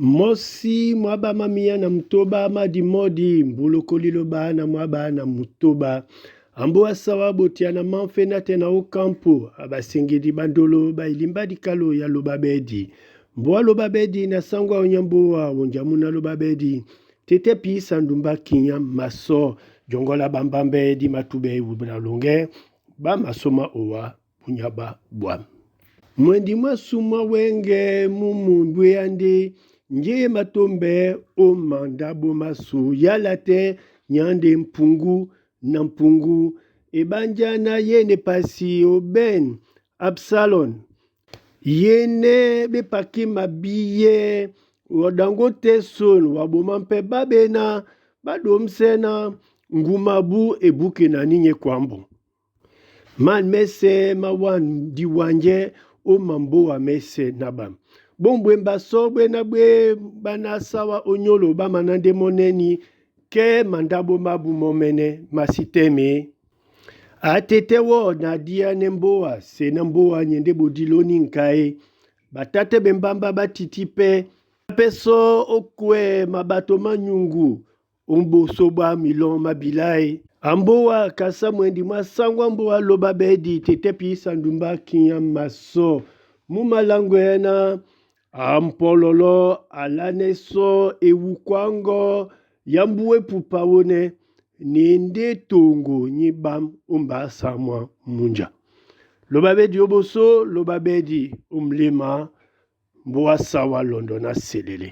Mosi mwaba mamiya na mutoba madi modi mbuloko liloba na mwaba na mutoba ambo asawa botia na manfe na te na okampo abasengedi bandolo bailimba dikalo ya loba bedi mboa loba bedi na sangwa onyamboa onjamuna loba bedi tete pisa ndumba kinya maso jongola bambambe di matube wubna longe ba masoma owa bunyaba bwa mwendi mwasumwa wenge mumundu yande nje matombe o manda bo maso yala te nyande mpungu na mpungu ebanjana yene pasi oben Absalon yene bepaki mabiye wadango te son waboma mpe babena badomsena ngumabu ebuke na ninye kwambo man mese mawan diwanje o mamboa mese na bam bombwe mbaso bwe na bwe bana sawa onyolo bamana nde moneni ke mandabo mabu momene masiteme atete wo na dia ne mboa se na mboa nyende bodiloni nkae batate bembamba batiti pe peso okwe mabato manyungu omboso bwa milon mabilai amboa kasa mwendi mwasangwa mboa loba bedi tete pisa ndumba kinya maso mumalangwe na ampololo alaneso ewukwango yambuwe pupa wone nende tongo nyibam omba samwa munja loba bedi oboso loba bedi omlema mboa sawa londo na selele.